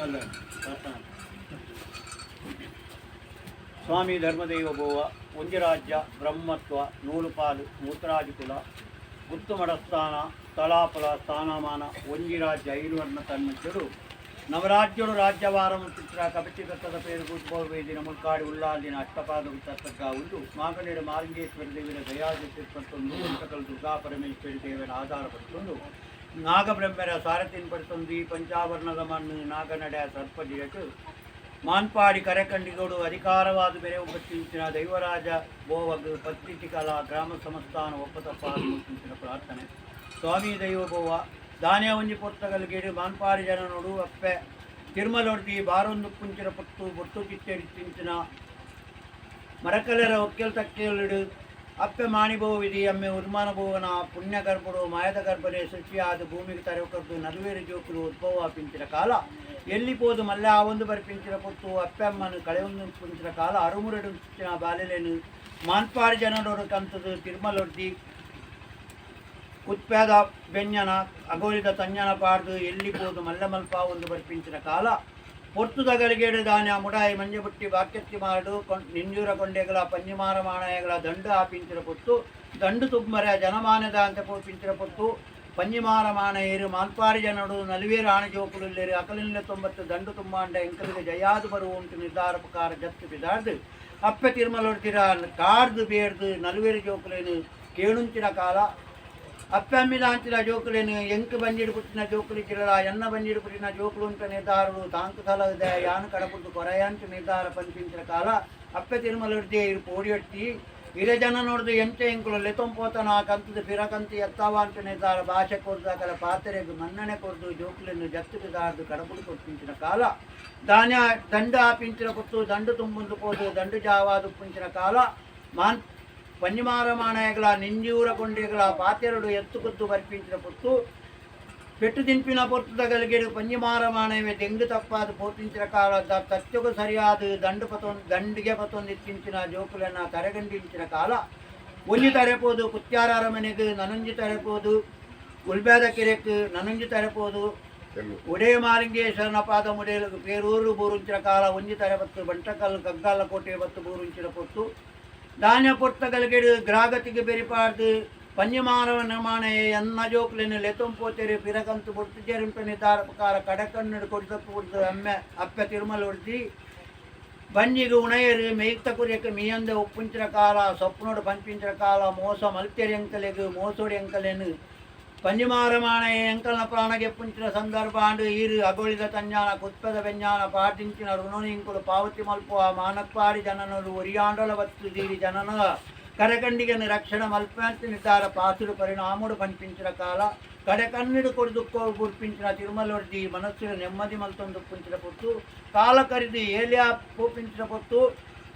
ಅಲ್ಲ. ಸ್ವಾಮಿ ಧರ್ಮದೈವ ಬೋವ, ಒಂಜಿ ರಾಜ್ಯ, ಬ್ರಹ್ಮತ್ವ, ನೂಲುಪಾಲು, ಮೂತರಾಜಕುಲ, ಗುತ್ತು ಮಡಸ್ಥಾನ, ಸ್ಥಳಾಫಲ, ಸ್ಥಾನಮಾನ, ಒಂಜಿ ರಾಜ್ಯ ಐದು ತನ್ನಚ್ಚಡು ನವರಾಜ್ಯಡು ರಾಜ್ಯವಾರ ಚಿತ್ರ ಕಪಿತಿ ದತ್ತದ ಪೇರು ಕೂತ್ಬೋವೇದಿನ ಮುಲ್ಕಾಡಿ ಉಳ್ಳಾಲಿನ ಅಷ್ಟಪಾದ ತತ್ತಗ್ಗ ಉಂಡು ಮಾಗನೇಡು ಮಾಲಿಂಗೇಶ್ವರ ದೇವಿನ ದಯಾದಿತ್ತೊಂದು ಸಕಲ ದುರ್ಗಾ ಪರಮೇಶ್ವರಿ ದೇವನ ಆಧಾರ ಪಡಿತೊಂದು ನಾಗಬ್ರಹ್ಮರ ಸಾರಥಿನ ಪಡಿತೊಂದು ಈ ಪಂಚಾವರಣದ ಮಣ್ಣು ನಾಗನಡೆ ಸರ್ಪಜಿಯಟು ಮಾನ್ಪಾಡಿ ಕರೆಕಂಡಿಗೋಡು ಅಧಿಕಾರವಾದ ಬೆರೆ ಒಪ್ಪತ್ತಿಂಚಿನ ದೈವರಾಜ ಬೋವಗ್ ಪತ್ತಿಟಿಕಲ ಗ್ರಾಮ ಸಂಸ್ಥಾನ ಒಪ್ಪತಪ್ಪ ಪ್ರಾರ್ಥನೆ. ಸ್ವಾಮಿ ದೈವ ಬೋವ, ದಾನ್ಯ ಒಂಜಿ ಪೊರ್ತಗಲ್ಗೇಡು ಮಾನ್ಪಾಡಿ ಜನನೋಡು ಅಪ್ಪೆ ತಿರುಮಲೊಡ್ದಿ ಬಾರೊಂದು ಪುಂಚಿನ ಪೊತ್ತು ಬೊಟ್ಟು ಕಿಚ್ಚಡಿ ತಿಂಚಿನ ಮರಕಲೆರ ಒಕ್ಕೆಲ್ ತಕ್ಕೆಲುಡು ಅಪ್ಪೆ ಮಾಣಿಬೋವಿದಿ ಅಮ್ಮೆ ಉರ್ಮಾನ ಭುವನ ಪುಣ್ಯ ಗರ್ಭಡು ಮಾಯದ ಗರ್ಭನೆ ಸೃಷ್ಟಿಯಾದ ಭೂಮಿಗೆ ತರಕದ್ದು ನಲ್ವೇರು ಜೋಕುಲು ಉದ್ಭವ ಪಿಂಚಿನ ಕಾಲ ಎಲ್ಲಿ ಪೋದು ಮಲ್ಲ ಆ ಒಂದು ಬರ್ಪಿಂಚಿನ ಪೊತ್ತು ಅಪ್ಪೆ ಅಮ್ಮನು ಕಳೆಯೊಂದು ಪುಂಚಿನ ಕಾಲ ಅರುಮುರಡು ಬಾಲೆಲೇನು ಮಾನ್ಪಾಡಿ ಜನಡೋಡು ಕಂತದು ತಿರುಮಲೊಡ್ದಿ ಕುತ್ಪ್ಯಾದ ಬೆಂಜನ ಅಗೋಲಿದ ತಂಜನ ಪಾಡ್ದು ಎಲ್ಲಿ ಪೋದು ಮಲ್ಲ ಮಲ್ಪ ಒಂದು ಬರ್ಪಿಂಚಿನ ಕಾಲ ಪೊರ್ತುದ ಗಳಿಗೇಡು ದಾನ್ಯ ಮುಡಾಯಿ ಮಂಜಬುಟ್ಟಿ ಬಾಕ್ಯತ್ತಿ ಮಾಡು ನಿಂಜೂರ ಕೊಂಡೆಗಳ ಪಂಜಿಮಾರ ಮಾಣಯಗಳ ದಂಡು ಆಪಿಂಚಿನ ಪೊತ್ತು ದಂಡು ತುಮ್ಮರ ಜನಮಾನದ ಅಂತ ಪೋಪಿಂಚಿನ ಪೊತ್ತು ಪಂಜಿಮಾರ ಮಾಣಯರು ಮಾಲ್ಪಾರಿ ಜನಡು ನలుವೇರು ಆಣಜೋಕುలుಲ್ಲೇರು ಅಕಲಿನ ತೊಂಬತ್ತು ದಂಡು ತುಂಬಾಂಡ ಎಂಕಲಿಗೆ ಜಯಾದು ಬರುವ ಉಂಟು ನಿರ್ಧಾರ ಪ್ರಕಾರ ಜತ್ತು ಬಿದಾರ್ದು ಅಪ್ಪೆ ತಿರುಮಲೊಡ್ತಿರ ಕಾರ್ದು ಬೇರ್ದು ನలుವೇರು ಜೋಕುಲೇನು ಕೇಳುಂಚಿನ ಕಾಲ ಅಪ್ಪಮ್ಮಿದಾಂಚಿನ ಜೋಕುಲೇನು ಎಂಕ್ ಬಂಜಿಡು ಪುಟ್ಟಿನ ಜೋಕುಲಿ ಚಿರಳ ಎನ್ನ ಬಂಜಿಡು ಪುಟ್ಟಿನ ಜೋಕುಲು ಅಂತ ನಿರ್ಧಾರರು ತಾಂಕು ತಲದೆ ಯಾನು ಕಡಪುಟ್ಟು ಕೊರಯಾಂಚು ನಿರ್ಧಾರ ಪಂಪಿಂಚಿನ ಕಾಲ ಅಪ್ಪೆ ತಿರುಮಲೊಡ್ತಿ ಇರು ಪೋಡಿಯೊಟ್ಟಿ ಇರೆ ಜನ ನೋಡ್ದು ಎಂಚೆ ಎಂಕುಲು ಲೆತೊಂಪೋತನ ಕಂತದ ಪಿರಕಂತಿ ಎತ್ತಾವಾಂಚು ನಿರ್ಧಾರ ಭಾಷೆ ಕೊರ್ದು ಅಕಲ ಪಾತ್ರೆಗ್ ಮನ್ನಣೆ ಕೊರ್ದು ಜೋಕುలను ಜತ್ತು ಬಿದಾರ್ದು ಕಡಪುಡು ಕೊಪ್ಪಿಂಚಿನ ಕಾಲ ದಾನ್ಯ ದಂಡು ಆಪಿಂಚಿನ ಪೊತ್ತು ದಂಡು ತುಂಬುಂದು ಪೋದು ದಂಡು ಜಾವಾದು ಪುಂಚಿನ ಕಾಲ ಮಾನ್ ಪಂಜಿಮಾರಮಾಣಯಗಳ ನಿಂಜೂರ ಕೊಂಡೆಗಳ ಪಾತೆರಡು ಎತ್ತುಕುದ್ದು ಬರ್ಪಿಂಚಿನ ಪೊತ್ತು ಪೆಟ್ಟು ತಿನ್ಪಿನ ಪೊರ್ತುದ ಗಲಿಗೆಡು ಪಂಜಿಮಾರಮಾಣಯವೇ ದೆಂಗು ತಪ್ಪಾದ ಪೋಪಿಂಚಿನ ಕಾಲ ತತ್ಯಗು ಸರಿಯಾದ ದಂಡು ಪತೊಂದು ದಂಡಿಗೆ ಪತೊಂದು ಇತ್ತಿಂಚಿನ ಜೋಕುಲನ್ನ ತರೆಗಂಡಿಂಚಿನ ಕಾಲ ಒಂಜಿ ತರೆಪೋದು ಕುತ್ಯಾರ ಅರಮನೆಗೆ ನನೊಂಜಿ ತರೆಪೋದು ಉಲ್ಬ್ಯಾದ ಕಿರೆಕ್ ನನೊಂಜಿ ತರೆಪೋದು ಒಡೆಯ ಮಾಲಿಂಗೇಶ್ವರನ ಪಾದ ಮುಡೆಯಲು ಪೇರೂರು ಬೂರುಂಚಿನ ಕಾಲ ಒಂಜಿ ತರೆ ಬತ್ತು ಬಂಟಕಲ್ ಕಗ್ಗಾಲ ಕೋಟೆ ಬತ್ತು ಬೂರುಂಚಿನ ಪೊತ್ತು ಧಾನ್ಯ ಪೊರ್ತಗಲಿಗೆಡು ಗ್ರಾಗತಿಗೆ ಬೆರಿಪಾರ್ದು ಪಂಜಮಾನವ ನಿರ್ಮಾಣ ಎನ್ನ ಜೋಕ್ಲೆನು ಲೆತೊಂಪೋತೆರೆ ಪಿರಕಂತು ಬೊಟ್ಟು ಜರಿಂಪ ನಿರ್ಧಾರ ಪ್ರಕಾರ ಕಡಕಣ್ಣು ಕೊಡಿದಪ್ಪು ಕೊಡ್ದು ಅಮ್ಮೆ ಅಪ್ಪೆ ತಿರುಮಲ ಹೊಡ್ದಿ ಬಂಜಿಗೆ ಉಣಯರು ಮೇಯ್ತ ಕುರಿಯಕ್ಕೆ ಮೀಯಂದೆ ಒಪ್ಪುಂಚಿನ ಕಾಲ ಸೊಪ್ಪುನೋಡು ಪಂಪಿಂಚಿನ ಕಾಲ ಮೋಸ ಮಲ್ತೆರಿ ಅಂಕಲೆಗು ಮೋಸೋಡಿ ಅಂಕಲೆನು ಪಂಜಿಮಾರಮಾಣ ಎಂಕಲ್ನ ಪ್ರಾಣಗೆ ಪುಂಚಿನ ಸಂದರ್ಭ ಆಂಡು ಈರು ಅಗೋಳಿದ ತಂಜಾನ ಕುತ್ಪದ ಬೆಂಜಾನ ಪಾಟಿಂಚಿನ ಋಣನಿಂಕುಲು ಪಾವತಿ ಮಲ್ಪುವ ಮಾನಕ್ಪಾಡಿ ಜನನರು ಒರಿಯಾಂಡಲ ಬತ್ತು ದೀರಿ ಜನನ ಕರಕಂಡಿಗೆನು ರಕ್ಷಣ ಮಲ್ಪಂತ ನಿರ್ಧಾರ ಪಾಸುడు ಪರಿಣಾముడు పనిపించిన కాల కడకన్నుడు కొడుదుక్కో గుర్పించిన తిరుమలొడ్డి మనస్సును నెమ్మది మల్తొందు పుంచిన పొత్తు కాల కరిది ఏలియా పూపించిన పొత్తు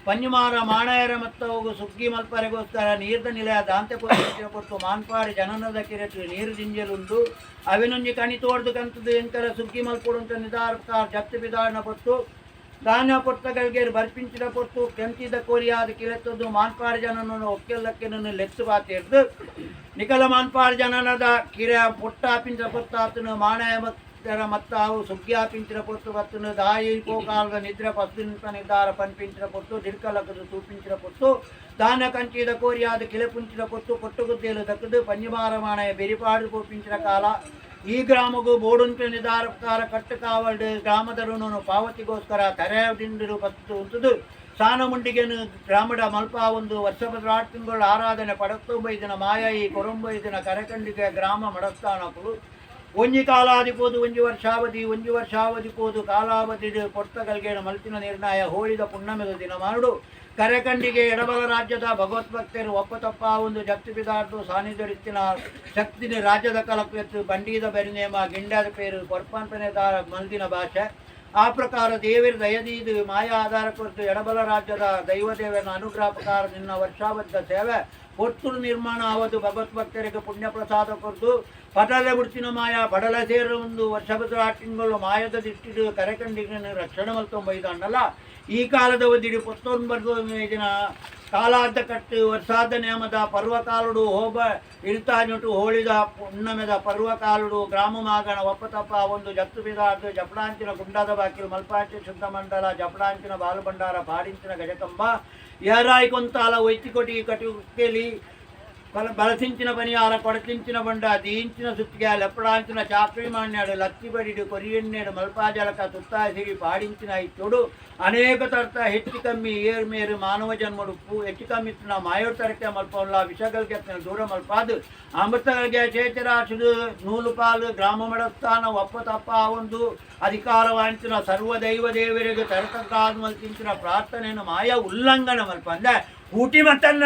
ಪಂಜಿಮಾರ ಮಾಣಯರ ಮತ್ತವು ಸುಗ್ಗಿ ಮಲ್ಪರೆಗೋಸ್ಕರ ನೀರ್ದ ನಿಲಯ ದಾಂತೆ ಪೋಪಿಂಚಿನ ಪೊತ್ತು ಮಾನ್ಪಾಡಿ ಜನನದ ಕಿರೆತು ನೀರು ದಿಂಜಲುಂಡು ಅವಿನೊಂಜಿ ಕಣಿ ತೋಡ್ದು ಕಂತದು ಎಂಕಲ ಸುಗ್ಗಿ ಮಲ್ಪುಡುಂತ ನಿಧಾರ ಜಪ್ತಿ ಬಿದಾರಣ ಪೊತ್ತು ಧಾನ್ಯ ಪೊರ್ತಗಳಿಗೆ ಬರ್ಪಿಂಚಿನ ಪೊತ್ತು ಕೆಂಚಿದ ಕೋರಿಯಾದ ಕಿರೆತ್ತದ್ದು ಮಾನ್ಪಾಡಿ ಜನನನ್ನು ಒಕ್ಕೆಲ್ಲಕ್ಕೆ ಲೆತ್ತು ಬಾತಿರ್ದು ನಿಕಲ ಮಾನ್ಪಾಡಿ ಜನನದ ಕಿರೆ ಪೊಟ್ಟ ಪಿಂಚ ಪೊತ್ತಾತನು ಮಾಣಯ ಮತ್ತರ ಮತ್ತಾವು ಸುಗ್ಗಿ ಪಿಂಚಿನ ಪೊತ್ತು ಬತ್ತುನು ದಾಯಿ ಪೋಕಾಲದ ನಿದ್ರೆ ಪಸ್ತು ನಿರ್ಧಾರ ಪನ್ಪಿಂಚಿನ ಪೊತ್ತು ದಿಡ್ಕಲಕ್ಕದು ತೂಪಿಂಚಿನ ಪೊತ್ತು ಧಾನ್ಯ ಕಂಚಿದ ಕೋರಿಯಾದ ಕಿಲೆಪುಂಚಿನ ಪೊತ್ತು ಕೊಟ್ಟುಗುದ್ದೇಲು ದಕ್ಕದು ಪಂಜಿಮಾರ ಮಾಣಯ ಬೆರಿಪಾಡು ಪೋಪಿಂಚಿನ ಕಾಲ ಈ ಗ್ರಾಮಗೂ ಬೋಡುಂಟು ನಿರ್ಧಾರ ಪ್ರಕಾರ ಕಟ್ಟು ಕಾವಲ್ಡು ಗ್ರಾಮದ ಋಣನು ಪಾವತಿಗೋಸ್ಕರ ತರೆದಿಂಡಿರು ಪತ್ತು ಉಂಟುದು ಸಾನಮುಂಡಿಗೆನು ಗ್ರಾಮದ ಮಲ್ಪ ಒಂದು ವರ್ಷಭದ್ರಾಟ್ ತಿಂಗಳು ಆರಾಧನೆ ಪಡತ್ತೊಂಬೈದಿನ ಮಾಯಾಯಿ ಕೊರಂಬೈದಿನ ಕರೆಕಂಡಿಗೆ ಗ್ರಾಮ ಮಡಸ್ಥಾನಕುಲು ಒಂಜಿ ಕಾಲಾದಿ ಪೋದು ಒಂಜಿ ವರ್ಷಾವಧಿ ಒಂಜಿ ವರ್ಷಾವಧಿ ಪೋದು ಕಾಲಾವಧಿ ಪೊರ್ತಗಲ್ಗೇಣ ಮಲ್ತಿನ ನಿರ್ಣಯ ಹೋಳಿದ ಪುಣ್ಣಮೆದ ದಿನ ಮಾಡು ಕರೆಕಂಡಿಗೆ ಎಡಬಲ ರಾಜ್ಯದ ಭಗವದ್ಭಕ್ತರು ಒಪ್ಪತಪ್ಪ ಒಂದು ಜಪ್ತಿ ಬಿದಾರ್ದು ಸಾನ್ನಿಧ್ಯರಿತ್ತಿನ ಶಕ್ತಿನಿ ರಾಜ್ಯದ ಕಲಕ್ಲೆತ್ತು ಬಂಡೀದ ಬೆರಿನೇಮ ಗಿಂಡದ ಪೇರು ಕೊರ್ಪಂಪನೆ ಮಲ್ದಿನ ಭಾಷೆ. ಆ ಪ್ರಕಾರ ದೇವಿರ ದಯದೀದು ಮಾಯಾ ಆಧಾರ ಕೊಟ್ಟು ಎಡಬಲ ರಾಜ್ಯದ ದೈವದೇವನ ಅನುಗ್ರಹ ಪ್ರಕಾರ ನಿನ್ನ ವರ್ಷಾಬದ್ಧ ಸೇವೆ ಪೊರ್ತುಡು ನಿರ್ಮಾಣ ಆವದು ಭಗವತ್ ಭಕ್ತರಿಗೆ ಪುಣ್ಯ ಪ್ರಸಾದ ಕೊರ್ದು ಪಟಲೆ ಬುಡ್ತಿನ ಮಾಯ ಪಡಲ ಸೇರು ಒಂದು ವರ್ಷ ತಿಂಗಳು ಮಾಯದ ದಿಟ್ಟಿಡು ಕರೆಕಂಡಿಗೆ ರಕ್ಷಣೆ ಮಲ್ತೊಂಬೈದಾಂಡಲ್ಲ ಈ ಕಾಲದ ಒದಿಡಿ ಪೊತ್ತೊಂಬರ್ದು ದಿನ ಕಾಲಾದ ಕಟ್ಟು ವರ್ಷಾದ ನೇಮದ ಪರ್ವಕಾಲುಡು ಹೋಬ ಇಳ್ತಾನುಟು ಹೋಳಿದ ಪುಣ್ಣಮೆದ ಪರ್ವಕಾಲುಡು ಗ್ರಾಮ ಮಾಗಣ ಒಪ್ಪತಪ್ಪ ಒಂದು ಜತ್ತು ಬಿದಾರ್ದು ಜಪಡಾಂಚಿನ ಗುಂಡಾದ ಬಾಕಿಲು ಮಲ್ಪಾಂಚಿ ಶುದ್ಧ ಮಂಡಲ ಜಪಡಾಂಚಿನ ಬಾಲುಭಂಡಾರ ಪಾడించిన ಗಜಕಂಬ ಏರಾಯಿ కొంతాల ఒయితికొటి కటుకెలి బలసించిన పనియాల కొడతించిన బండ దీయించిన సుత్తిగా లెప్పడాంచిన చాక్రీమాన్యాడు లత్తిబడిడు కొరియన్నేడు మల్పాజలక తుత్తాసిరి పాడించిన ఇచ్చుడు అనేక తర్త హెచ్చి కమ్మి ఏర్మేరు మానవ జన్మడు పూ హెచ్చి కమ్మిస్తున్న మాయోడు తరకే మల్పంలా విషగల్కెత్తిన దూరం మల్పాదు అమృతగలిగే చేతరాశుడు నూలుపాలు గ్రామమడస్థాన ఒప్ప తప్ప ಒಂದು ಅಧಿಕಾರ ವಾಂಚಿನ ಸರ್ವದೈವ ದೇವರಿಗೆ ತರತಕ್ಕಾದ ಮಲ್ತಿಂಚಿನ ಪ್ರಾರ್ಥನೆಯನ್ನು ಮಾಯ ಉಲ್ಲಂಘನ ಮಲ್ಪ ಅಂದ್ರೆ ಊಟಿ ಮತ್ತನ್ನ.